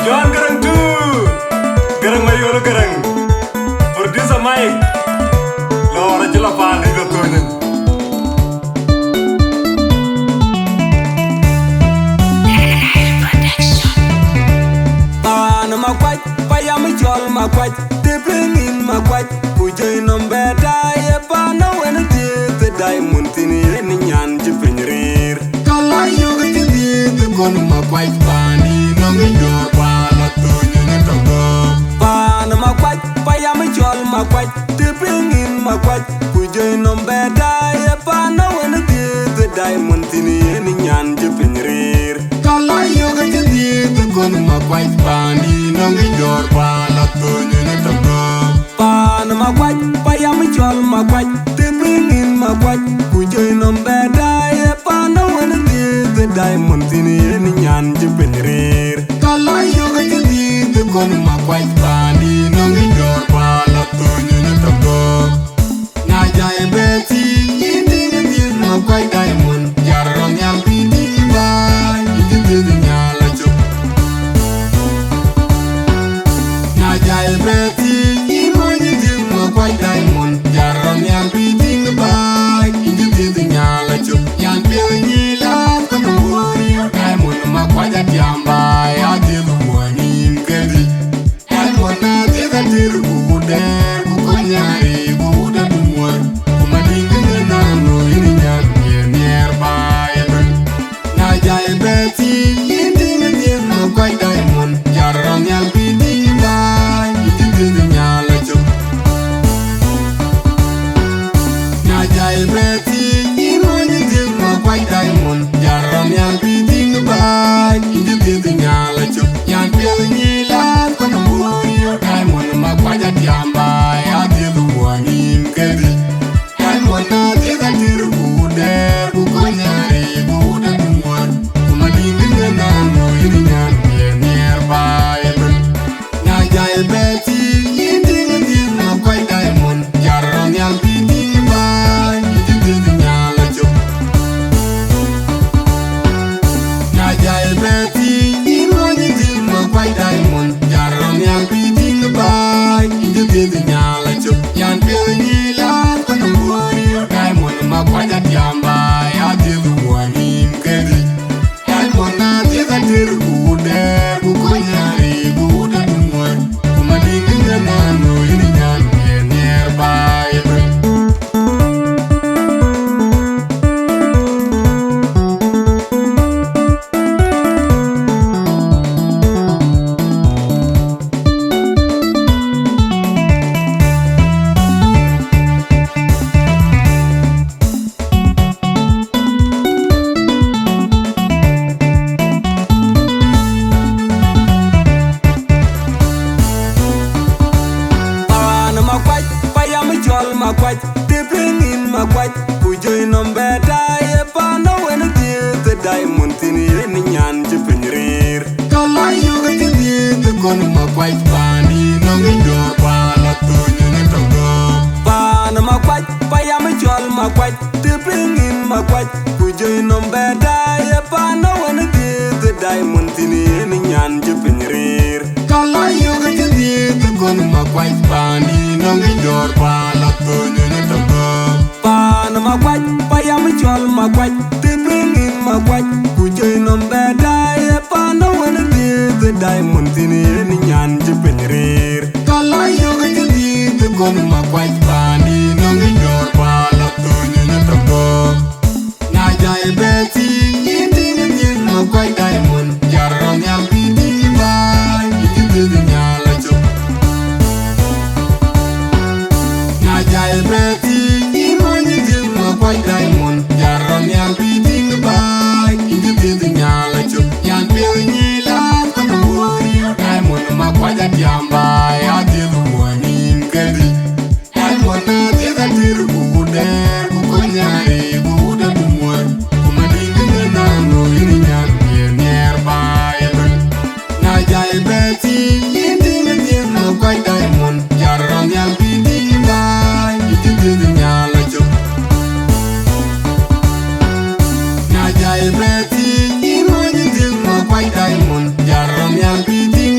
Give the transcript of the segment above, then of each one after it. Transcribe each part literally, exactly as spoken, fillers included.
John Garang tu. Garang Mayol Garang. Producer Mike. Lɔɔr acï lɔ paan dït lɔ thöny. Paan Makuac, payam cɔl Makuac, të piŋ yïn Makuac, ku jɔi nɔm bɛ daai, ye paan wën dhiëëth Diamond thïn, yen nyan cï piny rëër. Ka la yök cï dhiëëth kɔn Makuac, paan yï nɔm ë jɔɔr paan la thöny në tɔ̈ gɔ̈ɔ̈r. Paan Makuac, payam cɔl Makuac, të piŋ yïn Makuac, ku jɔi nɔm bɛ daai, ye paan wën dhiëëth Diamond thïn, yen nyan cï piny rëër. Ka la yök cï dhiëëth kɔn Makuac, paan yï nɔm ë jɔɔr paan la thöny në tɔ̈ gɔ̈ɔ̈r. Paan Makuac, payam cɔl Makuac, të piŋ yïn Makuac, ku jɔi nɔm bɛ daai, ye paan wën dhiëëth Diamond thïn, yen nyan cï piny rëër. Ka la yök cï dhiëëth kɔn Makuac, paan yï nɔm ë jɔɔr paan la thöny në tɔ̈ gɔ̈ɔ̈r. Na jai beti, yïn tïŋ dhiëëth Makuac Diamond, jɔt rɔt nhial bï tïŋ baai, yïn cï dhiëëth nyal acök. Na jai beti, yïn mony dhiëëth Makuac Diamond, jɔt rɔt nhial bï tïŋ baai, yïn cï dhiëëth nyal acök. Yan piɛth nyï lath kɔn wuɔ̈ɔ̈r, Diamond Makuac atiam baai, adhiëëth wuɔ̈ɔ̈r nïïm kedï. Diamond na dhiëëth atir ku dɛɛr, ku kɔc nyari ku dɛ dumuɔ̈r, ku madïŋ kë naan looi në nyan nhiɛɛr nhiɛɛr baai ëbën. Na jai beti, yïn tïŋ dhiëëth Makuac Diamond, jɔt rɔt nhial bï tïŋ baai, yïn cï dhiëëth nyal acök. Na jai beti, yïn mony dhiëëth Makuac Diamond, jɔt rɔt nhial bï tïŋ baai, yïn cï dhiëëth nyal acök. Yan piɛth nyï lath kɔn wuɔ̈ɔ̈r, Diamond Makuac atiam baai, adhiëëth wuɔ̈ɔ̈r nïïm kedï. Diamond na dhiëëth atir ku dɛɛr, ku kɔc nyari ku dɛ dumuɔ̈r, ku madïŋ kë naan looi në nyan nhiɛɛr nhiɛɛr baai ëbën. Na jai beti, yïn tïŋ dhiëëth Makuac Diamond, jɔt rɔt nhial bï tïŋ baai, yïn cï dhiëëth nyal acök. Na jai beti, yïn mony dhiëëth Makuac Diamond, jɔt rɔt nhial bï tïŋ baai, yïn cï dhiëëth nyal acök. Yan piɛth nyï lath kɔn wuɔ̈ɔ̈r, Diamond Makuac atiam baai, adhiëëth wuɔ̈ɔ̈r nïïm kedï. Diamond na dhiëëth atir ku dɛɛr, ku kɔc nyari ku dɛ dumuɔ̈r, ku madïŋ kë naan looi në nyan nhiɛɛr nhiɛɛr baai ëbën. Paan Makuac, payam cɔl Makuac, të piŋ yïn Makuac, ku jɔi nɔm bɛ daai, ye paan wën dhiëëth Diamond thïn, yen nyan cï piny rëër. Ka la yök cï dhiëëth kɔn Makuac, paan yï nɔm ë jɔɔr paan la thöny në tɔ̈ gɔ̈ɔ̈r. Paan Makuac, payam cɔl Makuac, të piŋ yïn Makuac, ku jɔi nɔm bɛ daai, ye paan wën dhiëëth Diamond thïn, yen nyan cï piny rëër. Ka la yök cï dhiëëth kɔn Makuac, paan yï nɔm ë jɔɔr paan la thöny në tɔ̈ gɔ̈ɔ̈r. Paan Makuac, payam cɔl Makuac, të piŋ yïn Makuac, ku jɔi nɔm bɛ daai, ye paan wën dhiëëth Diamond thïn, yen nyan cï piny rëër. Ka la yök cï dhiëëth kɔn Makuac, paan yï nɔm ë jɔɔr paan la thöny në tɔ̈ gɔ̈ɔ̈r. Na jai beti, yïn tïŋ dhiëëth Makuac Diamond, jɔt rɔt nhial bï tïŋ baai, yïn cï dhiëëth nyal acök. Na jai beti, yïn mony dhiëëth Makuac Diamond, jɔt rɔt nhial bï tïŋ baai, yïn cï dhiëëth nyal acök. Yan piɛth nyï lath kɔn wuɔ̈ɔ̈r, Diamond Makuac atiam baai, adhiëëth wuɔ̈ɔ̈r nïïm kedï. Diamond na dhiëëth atir ku dɛɛr, ku kɔc nyari ku dɛ dumuɔ̈r, ku madïŋ kë naan looi në nyan nhiɛɛr nhiɛɛr baai ëbën. Na jai beti, yïn tïŋ dhiëëth Makuac Diamond, jɔt rɔt nhial bï tïŋ baai, yïn cï dhiëëth nyal acök. Na jai beti, yïn mony dhiëëth Makuac Diamond, jɔt rɔt nhial bï tïŋ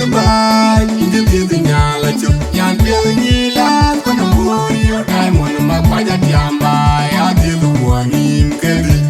Amba ya dhiëth guɔ nïïm ke dhïc